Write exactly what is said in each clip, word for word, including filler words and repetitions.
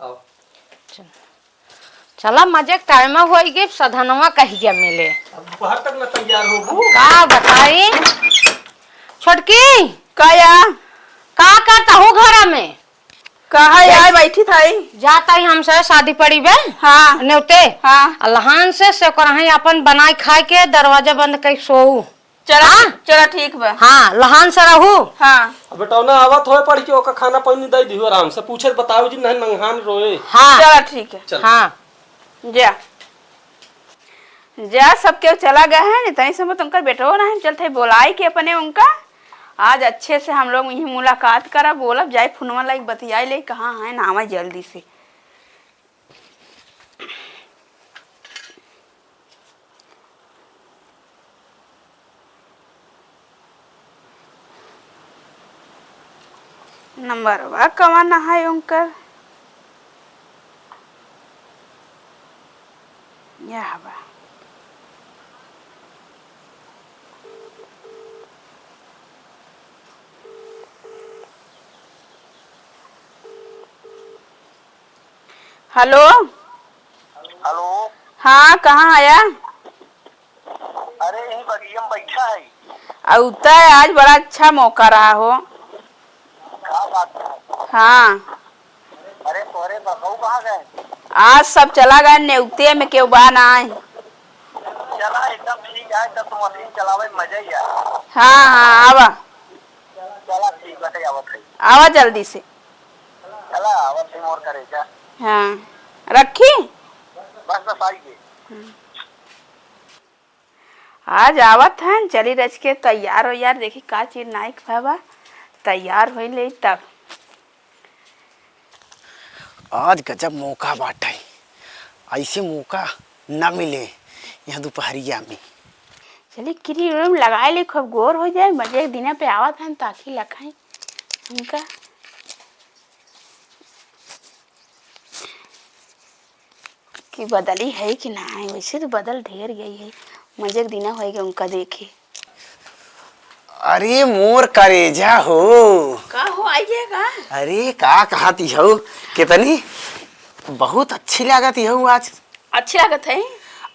आओ। चल। चला, मजे के टाइम होई गई, सधनवा कहिया मिले। अब दोपहर तक न तैयार होबू। का बताई? छोटकी। का या? का करता हो घरा में? कहा यार, बैठी थाई। जाता ही हमसे शादी पड़ी बे। हाँ। नेवते। हाँ। अलहान से, से करहीं अपन बनाई खाए के, दरवाजा बंद कई सोऊ। चला, हाँ? चला, ठीक बा। हाँ, लहान से रहू। हाँ। अब बेटौना आवत होए पढ़ के, ओका खाना पानी दे दिहु आराम से। पूछे बताओ जी, नहीं नंगहान रोए। हाँ। चला, ठीक है। चल। हाँ। जा। जा, सब केहू चला गए हैं, नहीं तनी समय तो उनकर बेटो ना है, चलते बोलाई के अपने उनका। आज अच्छे से हम लोग यहीं मुलाकात करा, बोलब, जाए फोनवा लाइक बतियाई ले, कहाँ हैं, ना आवे जल्दी से। नंबरवा कवन है उनकर? यह बा। हेलो। हेलो। हाँ, कहाँ आया? अरे, यही बगिया में बैठा है। अउता है, आज बड़ा अच्छा मौका रहा हो। का बात है? हाँ। अरे, तोहरे बड़कऊ कहाँ गए? आज सब चला गए नेवते में, केहू बा ना आए। चला, एकदम ठीक है, तब तो मशीन चलावे में मजा ही आए। हाँ, हाँ, आवा। चला, ठीक बाटे, आवत है। आवा जल्दी से। चला, आवत है मोर करेजा। हाँ, रखी? बस, बस, आई गए। हाँ। आज आवत हैं, चली रच के तैयार हो यार, देखी का चीज नाइक भवा, तैयार होई ले तब। आज गजब मौका बाटे, ऐसे मौका ना मिले यहाँ दुपहरिया में। चली क्रीम व्रीम लगाए ले, खूब गोर हो जाए, मजे के दिना पे आवत हैं, ताकि लखाई उनका। कि बदली है कि ना है, वैसे तो बदल ढेर गई है। मजे के दिना होई गए उनका देखे। अरे मोर करेजा हो। का हो, आई गया का? अरे का कहती हो, कितनी बहुत अच्छी लागत हो आज। अच्छी लागत है?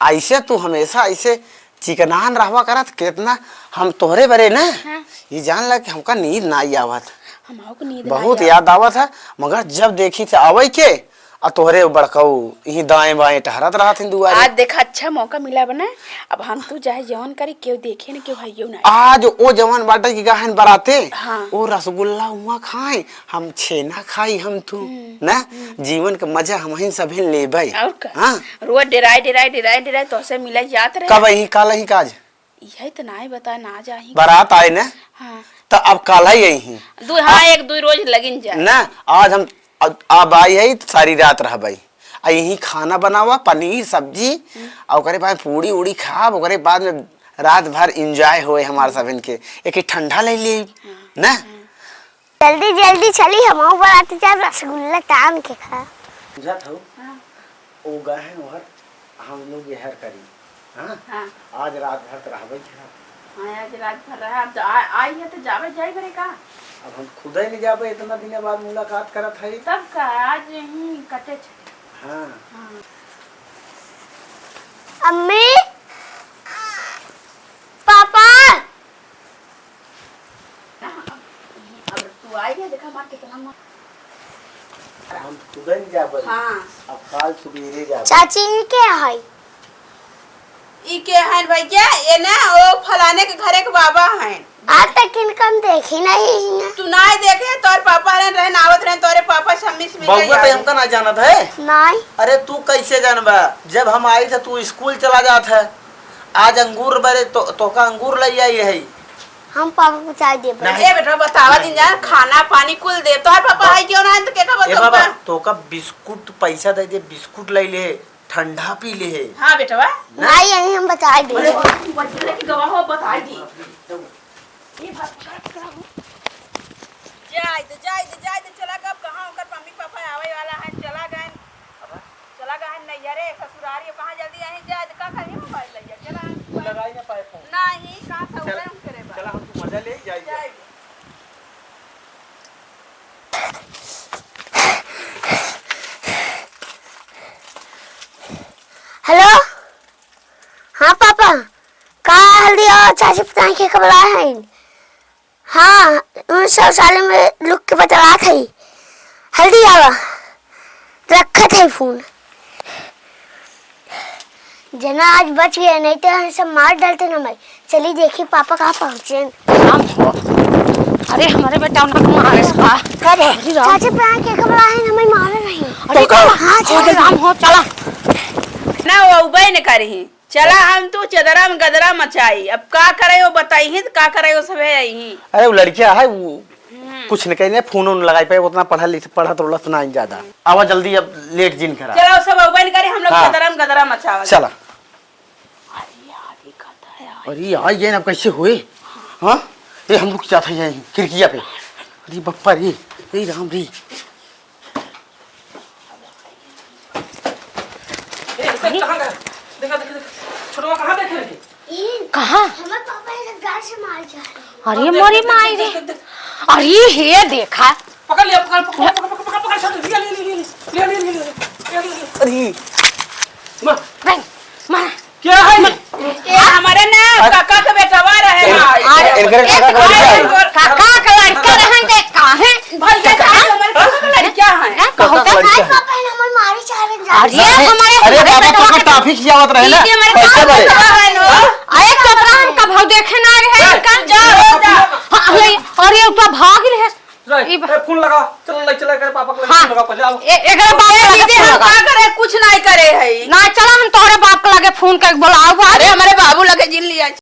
ऐसे तू हमेशा ऐसे चिकनान रहवा करत, कितना हम तोहरे बरे ना, हाँ। ये जान ला कि हमका नींद ना आई आवत। हमहू को नींद ना बहुत आई आवत। याद आवत है, मगर जब देखी थे आवई के, आ तोहरे बड़कऊ यहीं दाएं बाएं टहरत रहत हैं दुआरे। आज देखा, अच्छा मौका मिला बना, अब हम तू चाहे जवन करी, केहू देखे न, केहू हइयो ना। आज ओ जवन बाटे की गाहन बराते, हाँ। ओ रसगुल्ला हुआ खाए, हम छेना खाई हम तू, हम्म, ना? हम्म। जीवन के मजा हमहिन सभी लेबै। और का? हाँ। रोज डेराए, डेराए, डेराए, डेराए तोहसे मिले जात रहे। कब अही, काल अही काज? यही तो नाय बता, ना जाही। बारात आए ना? हाँ। तो अब काल ही अही। दू, हाँ, आ, एक दू रोज लगिन जाए। ना, आज हम अब, अब आई है तो सारी रात रहबै। आ यही खाना बनावा, पनीर, सब्जी, हम्म। और ओकरे बाद पूड़ी उड़ी खाब, ओकरे बाद में रात भर enjoy होए हमार सभिन के। एक ठंडा ले ली, हाँ, ना? हाँ। जल्दी जल्दी चली, हमहू बरात जाब, रसगुल्ला तान के खा। बुझात हौ? हाँ। ओ गए हैं उहर, हम लोग एहर करी। हाँ? हाँ। आज रात भर त रहबे के। हाँ, आज रात भर रहा, अब आ, आई है तो जावे जाए बरे का? अब हम खुदे नहीं जाबे, इतना दिन बाद मुलाकात करत है। तब का, आज यहीं कटे छटे। हाँ। हाँ। अम्मी, पापा। अब तू आई है, देखा हमार कितना मन। हम खुदे नहीं जाबे। हाँ। अब काल सुबेरे जाबे। चाची, ई के है? ई के हैं भैया? ये ना, ओ फलाने के घरे के बाबा हैं। आज तक इनका हम देखी नहीं है। तू नाय देखे, तोर पापा रहन, रहन आवत रहन, तोरे पापा से हम्मी से मिल बउआ, गई तो आई। हमका ना जानत है? नहीं। अरे तू कैसे जानबा? जब हम आई थे, तू स्कूल चला जात है। आज अंगूर बरे तो, तोका अंगूर लई आई है। हम पापा को चाय देबे। नहीं। ए बेटा, बतावा दिन जान, खाना पानी कुल दे। तोहर पापा बा-, आई क्यों ना है, तो के का ए बाबा, बताऊंगा? तोका बिस्कुट पैसा दे दे, बिस्कुट लई ले, ठंडा पी ले है। हाँ बेटवा। ना? नहीं, यही हम बताई दे। अरे, तू बच गया कि गवाह हो, बताई दी। ये बात पकड़ा, पकड़ा हो। जाए दे, जाए दे, जाए दे, चला गब कहाँ ओकर मम्मी पापा आवे वाला है, चला गए। चला गए नैहरे, ससुरारी, कहाँ जल्दी आई, जाए दे, का कहीं मोबाइल लइया, चला। तू लगाई ना पाए फोन। नहीं, कहाँ से चल, उतरे हम करे बा। चला, हम तू मजा ले, जाए दे। जाए दे। हेलो, हाँ पापा, का हल्दी और चाची पता नहीं के कब लाए हैं? हाँ, उन शौचालय में लुक के बतलात है। हल्दी आवा, रखत है फोन। जना आज बच गया, नहीं तो हम सब मार डालते ना भाई। चली देखी पापा कहाँ पहुँचे। राम हो। अरे हमारे बेटा उनका मारे का? कब है? अरे राम। चाची पता नहीं के कब लाए हैं, हमें मारे नहीं। अरे तो का? हाँ, अरे चला। राम हो, चला। ना वो उबे न करही। चला हम तू चदरा में गदरा मचाई। अब का करे वो बताई ही, तो का करे वो सभे आई ही। अरे वो लड़किया है, वो हम्म। कुछ न कही, फोन उन लगाई पाए, उतना पढ़ा लिख, पढ़त उढ़त ना ज्यादा। आवा जल्दी, अब लेट जिन करा। चला वो सब उबे न करे, हम लोग हाँ। चदरा में गदरा मचावा। चला। अरे यार, ये कहता है यार। अरे यार, ये ना कैसे हुए? हाँ? ये हम लोग क्या था ये खिड़किया पे? अरे बप्पा रे, ए राम रे। ए, देख, कहाँ गया? देखा, देखा, देखा। छोटवा कहाँ देखे रहे? ई कहाँ? हमारे पापा इधर गाय से मार जा रहे हैं। अरे देख, मोरी देख, माई देख, रे। देख, देख, देख। अरे हे देखा। पकड़ लिया, पकड़, पकड़, पकड़, पकड़, पकड़, पकड़, छोड़, लिया, लिया, लिया, लिया। अरे। मार। नहीं, मार। क्या है ये? ये हमारे ना अरे। काका के बेटवा रहे ए, ना। अरे, इनके काका का लड़का है। काका का लड़का रहन दे, काहे? भैया, काहे? हमारे काका का लड़का है। हैं? काका का बहुत लड़का है। पापा ने हमारे मारे चाहे जा। अरे, अरे, हमारे, अरे, हमारे पापा बेटवा पकड़ है। टाफी खियावत रहे ना। ये हमारे पैसे काका बड़े। का बेटवा है ना। अरे, चपराहन का भाव देखे ना रहे हैं का? जा, जा। हाँ, अरे, अरे, ये तो भाग रहे हैं। रे, ई बा- ए, फोन लगा, चल, ले, चल, करे पापा के लगे हाँ। फोन लगा, पहले आओ। ए-, एकरे बाप के लगे दीदी, फोन हम लगा। का करे, कुछ नहीं करे है। ना, चला, हम तोहरे बाप के लगे फोन करके बोलाओ, बाबू। अरे, हमारे बाबू लगे जिन लिया।